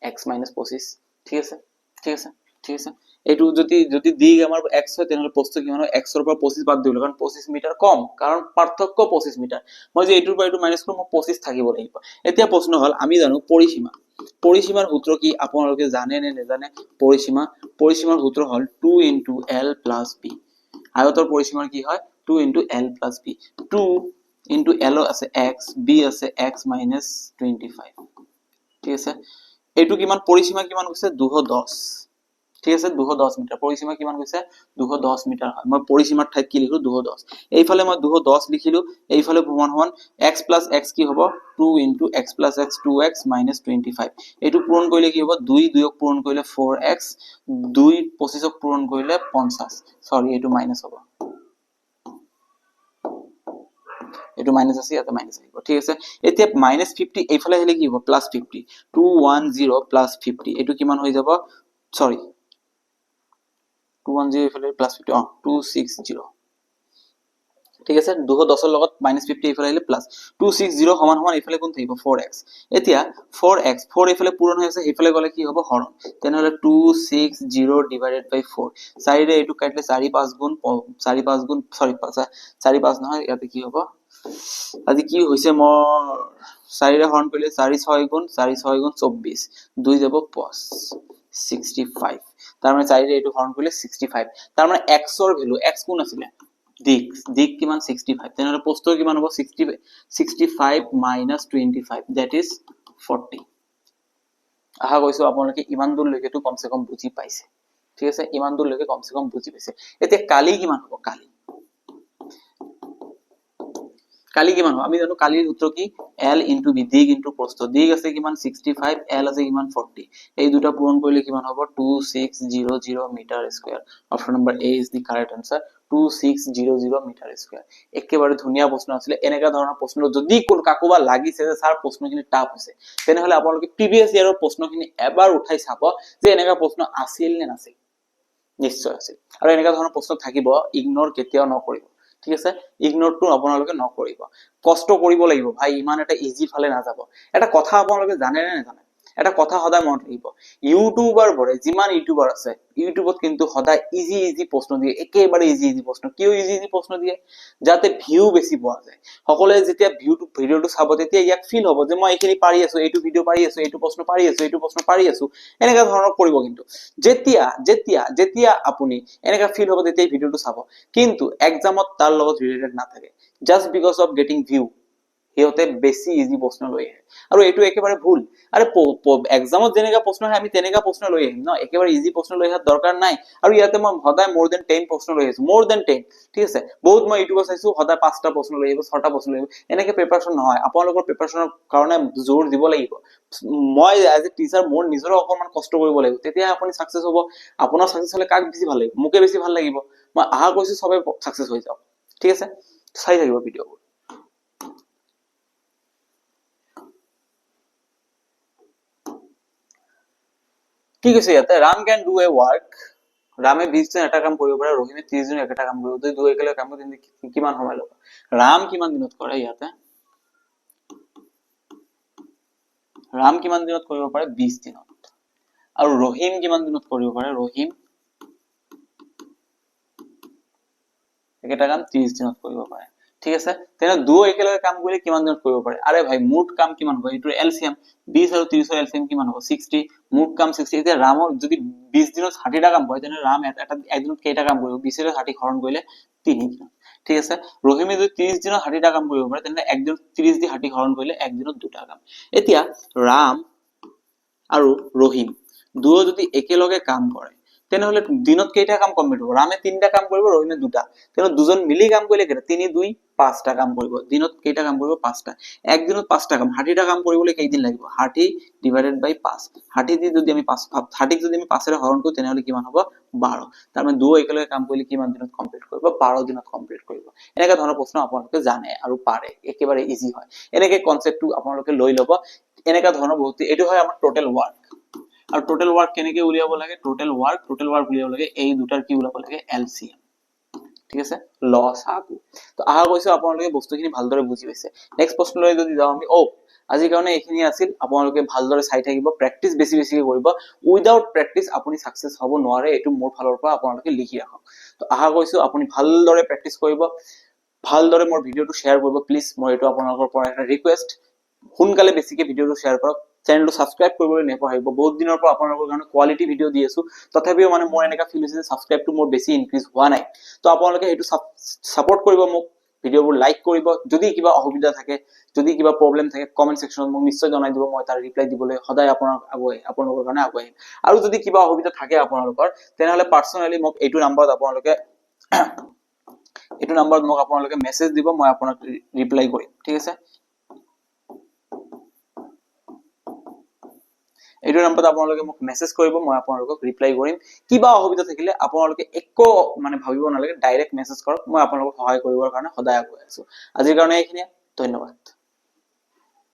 X minus 25। ঠিক আছে, ঠিক আছে, ঠিক আছে। এইটো যদি যদি দীঘ আমাৰ এক্স হয় তেনেহ'লে প্ৰস্থ কিমান হয়? এক্সৰ পৰা 25 বাদ দিব, কাৰণ 25 মিটাৰ কম, কাৰণ পাৰ্থক্য 25 মিটাৰ। মই যে এইটোৰ পৰা এইটো মাইনাছ কৰোঁ, মই 25 থাকিব লাগিব। এতিয়া প্ৰশ্ন হ'ল, আমি জানো পৰিসীমা, পৰিসীমাৰ সূত্ৰ কি আপোনালোকে জানে নে নেজানে? পৰিসীমা, পৰিসীমাৰ সূত্ৰ হ'ল 2 ইন্টু এল প্লাছ বি। আয়তৰ পৰিসীমাৰ কি হয়? 2 into L plus B. 2 into L আছে এক্স, বি আছে এক্স মাইনাছ 25। ঠিক আছে, এইটো কিমান? পৰিসীমা কিমান কৈছে? 210। ঠিক আছে, 210 মিটাৰ। পৰিসীমা কিমান কৈছে? 210 মিটাৰ হয়। মই পৰিসীমাৰ ঠাইত কি লিখো? 210। এইফালে মই 210 লিখিলো, এইফালে সমান সমান এক্স প্লাছ এক্স কি হ'ব? 2 into x plus x 2 x minus 25। এইটো পূৰণ কৰিলে কি হ'ব? 2 2ক পূৰণ কৰিলে 4 এক্স, 2 25ক পূৰণ কৰিলে 50, চৰি এইটো মাইনাছ হ'ব, এইটো মাইনাছ আছে, ইয়াতে মাইনাছ আহিব। ঠিক আছে, এতিয়া মাইনাছ 50 এইফালে আহিলে কি হ'ব? প্লাছ 50, 210 প্লাছ 50, এইটো কিমান হৈ যাব? চৰি 210 এইফালে প্লাছ 50, 260। ঠিক আছে, 210ৰ লগত মাইনাছ 50 এইফালে আহিলে প্লাছ 260 সমান সমান এইফালে কোন থাকিব? 4x। এতিয়া 4x, 4 এইফালে পূৰণ হৈ আছে, সেইফালে গ'লে কি হ'ব? হৰণ। তেনেহ'লে 260 ডিভাইডেড বাই 4, চাৰিৰে এইটো কাটিলে চাৰি পাঁচ গুণ চাৰি পাঁচ গুণ, চৰি চাৰি পাঁচ নহয়, ইয়াতে কি হ'ব? আজি কি হৈছে মোৰ? চাৰিৰে হৰণ কৰিলে চাৰি ছয় গুণ, চাৰি ছয় গুণ 24, দুই যাব 5, 65। তাৰমানে চাৰিৰে এইটো হৰণ কৰিলে 65। তাৰমানে এক্সৰ ভেলু, এক্স কোন আছিলে? দীঘ, দীঘ কিমান? 65। তেনেহ'লে প্ৰস্থ কিমান হ'ব? 65 মাইনাছ 25, that is 40। আশা কৰিছো আপোনালোকে ইমান দূৰলৈকেতো কমচে কম বুজি পাইছে। ঠিক আছে, ইমান দূৰলৈকে কমচে কম বুজি পাইছে। এতিয়া কালি কিমান হ'ব? কালি, কালি কিমান হ'ব? আমি জানো কালিৰ সূত্ৰ কি? এল ইন্টু বি, দীঘ ইন্টু প্ৰস্থ। দীঘ আছে কিমান? 65, এল আছে কিমান? 40। এই দুটা পূৰণ কৰিলে কিমান হ'ব? 2600 metre square. Option number A is the correct answer, 2600 metre square. একেবাৰে ধুনীয়া প্ৰশ্ন আছিলে। এনেকুৱা ধৰণৰ প্ৰশ্ন যদি কাকোবা লাগিছে যে ছাৰ প্ৰশ্নখিনি টাফ হৈছে, তেনেহ'লে আপোনালোকে প্ৰিভিয়াছ ইয়াৰৰ প্ৰশ্নখিনি এবাৰ উঠাই চাব যে এনেকুৱা প্ৰশ্ন আছিল নে নাছিল। নিশ্চয় আছিল। আৰু এনেকুৱা ধৰণৰ প্ৰশ্ন থাকিব, ইগন'ৰ কেতিয়াও নকৰিব। ঠিক আছে, ইগন'ৰটো আপোনালোকে নকৰিব, কষ্ট কৰিব লাগিব ভাই, ইমান এটা ইজি ফালে নাযাব। এটা কথা আপোনালোকে জানে নে নাজানে? এটা কথা সদায় মনত ৰাখিব, ইউটিউবাৰবোৰে, যিমান ইউটিউবাৰ আছে ইউটিউবত কিন্তু সদায় ইজি ইজি প্ৰশ্ন দিয়ে, একেবাৰে ইজি ইজি প্ৰশ্ন। কিয় ইজি ইজি প্ৰশ্ন দিয়ে? যাতে ভিউ বেছি পোৱা যায়। সকলোৱে যেতিয়া ভিউটো, ভিডিঅ'টো চাব তেতিয়া ইয়াক ফিল হ'ব যে মই এইখিনি পাৰি আছো, এইটো ভিডিঅ' পাৰি আছো, এইটো প্ৰশ্ন পাৰি আছো, এইটো প্ৰশ্ন পাৰি আছো, এনেকুৱা ধৰণৰ কৰিব। কিন্তু যেতিয়া যেতিয়া যেতিয়া আপুনি এনেকুৱা ফিল হ'ব তেতিয়াই ভিডিঅ'টো চাব, কিন্তু এক্সামত তাৰ লগত ৰিলেটেড নাথাকে। Just because of getting view সিহঁতে বেছি ইজি প্ৰশ্ন লৈ আহে, আৰু এইটো একেবাৰে ভুল। আৰে এক্সামত যেনেকুৱা প্ৰশ্ন আহে আমি তেনেকুৱা প্ৰশ্ন লৈ আহিম ন, একেবাৰে ইজি প্ৰশ্ন লৈ অহাৰ দৰকাৰ নাই। আৰু ইয়াতে মই সদায় মোৰ then 10 প্ৰশ্ন লৈ আহিছো, মোৰ then 10। ঠিক আছে, বহুত মই ইউটিউবত চাইছো সদায় 5টা প্ৰশ্ন লৈ আহিব, 6টা প্ৰশ্ন লৈ আহিব, এনেকে প্ৰিপাৰেশ্যন নহয়। আপোনালোকৰ প্ৰিপাৰেশ্যনৰ কাৰণে জোৰ দিব লাগিব। মই এজ এ টিচাৰ মোৰ নিজৰো অকণমান কষ্ট কৰিব লাগিব, তেতিয়া আপুনি ছাকচেছ হ'ব। আপোনাৰ ছাকচেছ হ'লে কাক বেছি ভাল লাগিব? মোকে বেছি ভাল লাগিব। মই আশা কৰিছো চবে ছাকচেছ হৈ যাওক। ঠিক আছে, চাই থাকিব ভিডিঅ'বোৰ। কি কৈছে ইয়াতে? Ram can do a work, ৰামে 20 দিন এটা কাম কৰিব পাৰে, ৰহিমে 30 দিন একেটা কাম কৰিব। যদি দুই একেলগে কাম কৰে তেন্তে কিমান সময় ল'ব? ৰাম কিমান দিনত কৰে? ইয়াতে ৰাম কিমান দিনত কৰিব পাৰে? 20 দিনত। আৰু ৰহিম কিমান দিনত কৰিব পাৰে? ৰহিম একেটা কাম 30 দিনত কৰিব পাৰে। ঠিক আছে, তেনে দুয়ো একেলগে কাম কৰিলে কিমান দিনত কৰিব পাৰে? আৰে ভাই, মুঠ কাম কিমান হ'ব? এইটোৰ এলচিএম 20 আৰু 30ৰ এলচিএম কিমান হ'ব? 60। মুঠ কাম 60। এতিয়া ৰামৰ যদি 20 দিনত 60টা কাম কৰে, তেনে ৰাম এটা একদিনত কেইটা কাম কৰিব? 20ৰে 60 হৰণ কৰিলে 3 দিনত। ঠিক আছে, ৰহিমে যদি 30 দিনত 60টা কাম কৰিব পাৰে, তেন্তে একদিনত 30 দি 60 হৰণ কৰিলে একদিনত 2টা কাম। এতিয়া ৰাম আৰু ৰহিম দুয়ো যদি একেলগে কাম কৰে, তেনেহ'লে দিনত কেইটা কাম কমপ্লিট হ'ব? ৰামে তিনিটা কাম কৰিব, ৰহিমে দুটা। তেনেহ'লে দুজন মিলি কাম কৰিলে কেইটা? তিনি দুই পাঁচটা কাম কৰিব। দিনত কেইটা কাম কৰিব? পাঁচটা। একদিনত পাঁচটা কাম, 60টা কাম কৰিবলৈ কেইদিন লাগিব? 60 ডিভাইডেড বাই পাঁচ। 60 দি যদি আমি পাঁচ, 60ক যদি আমি পাঁচেৰে হৰণ কৰোঁ, তেনেহ'লে কিমান হ'ব? 12। তাৰমানে দুয়ো একেলগে কাম কৰিলে কিমান দিনত কমপ্লিট কৰিব? 12 দিনত কমপ্লিট কৰিব। এনেকুৱা ধৰণৰ প্ৰশ্ন আপোনালোকে জানে আৰু পাৰে, একেবাৰে ইজি হয়। এনেকে কনচেপ্টটো আপোনালোকে লৈ ল'ব। এনেকুৱা ধৰণৰ বহুত, এইটো হয় আমাৰ টোটেল ৱাৰ্ক। আৰু টোটেল ৱাৰ্ক কেনেকে উলিয়াব লাগে? টোটেল ৱাৰ্ক উলিয়াব লাগে, এই দুটাৰ কি উলিয়াব লাগে? এলচিএম, ঠিক আছে? ল সা গু। তো আশা কৰিছো আপোনালোকে বস্তুখিনি ভালদৰে বুজি পাইছে। নেক্সট প্ৰশ্নলৈ যদি যাওঁ আমি, অ' আজিৰ কাৰণে এইখিনি আছিল। আপোনালোকে ভালদৰে চাই থাকিব, প্ৰেক্টিচ বেছি বেছিকে কৰিব। উইদাউট প্ৰেক্টিচ আপুনি ছাকচেছ হ'ব নোৱাৰে, এইটো মোৰ ফালৰ পৰা আপোনালোকে লিখি ৰাখক। তো আশা কৰিছো আপুনি ভালদৰে প্ৰেক্টিচ কৰিব, ভালদৰে মোৰ ভিডিঅ'টো শ্বেয়াৰ কৰিব। প্লিজ, মই এইটো আপোনালোকৰ পৰা এটা ৰিকুৱেষ্ট, সোনকালে বেছিকে ভিডিঅ'টো শ্বেয়াৰ কৰক। চেনেলটো ছাবস্ক্ৰাইব কৰিবলৈ নেপাহৰিব। বহুত দিনৰ পৰা আপোনালোকৰ কাৰণে কোৱালিটি ভিডিঅ' দি আছো, তথাপিও মানে মোৰ এনেকুৱা ফিল হৈছে যে ছাবস্ক্ৰাইবটো মোৰ বেছি ইনক্ৰিজ হোৱা নাই। তো আপোনালোকে সেইটো ছাপৰ্ট কৰিব, মোক ভিডিঅ'বোৰ লাইক কৰিব। যদি কিবা অসুবিধা থাকে, যদি কিবা প্ৰব্লেম থাকে, কমেণ্ট ছেকশ্যনত মোক নিশ্চয় জনাই দিব। মই তাৰ ৰিপ্লাই দিবলৈ সদায় আপোনালোকৰ কাৰণে আগুৱাই আহিম। আৰু যদি কিবা অসুবিধা থাকে আপোনালোকৰ, তেনেহ'লে পাৰ্চনেলি মোক এইটো নাম্বাৰত মোক আপোনালোকে মেছেজ দিব, মই আপোনাক ৰিপ্লাই কৰিম, ঠিক আছে? এইটো নাম্বাৰত আপোনালোকে মোক মেছেজ কৰিব, মই আপোনালোকক ৰিপ্লাই কৰিম। কিবা অসুবিধা থাকিলে আপোনালোকে একো মানে ভাবিব নালাগে, ডাইৰেক্ট মেছেজ কৰক। মই আপোনালোকক সহায় কৰিবৰ কাৰণে সদায় আগুৱাই আছো। আজিৰ কাৰণে এইখিনিয়ে, ধন্যবাদ।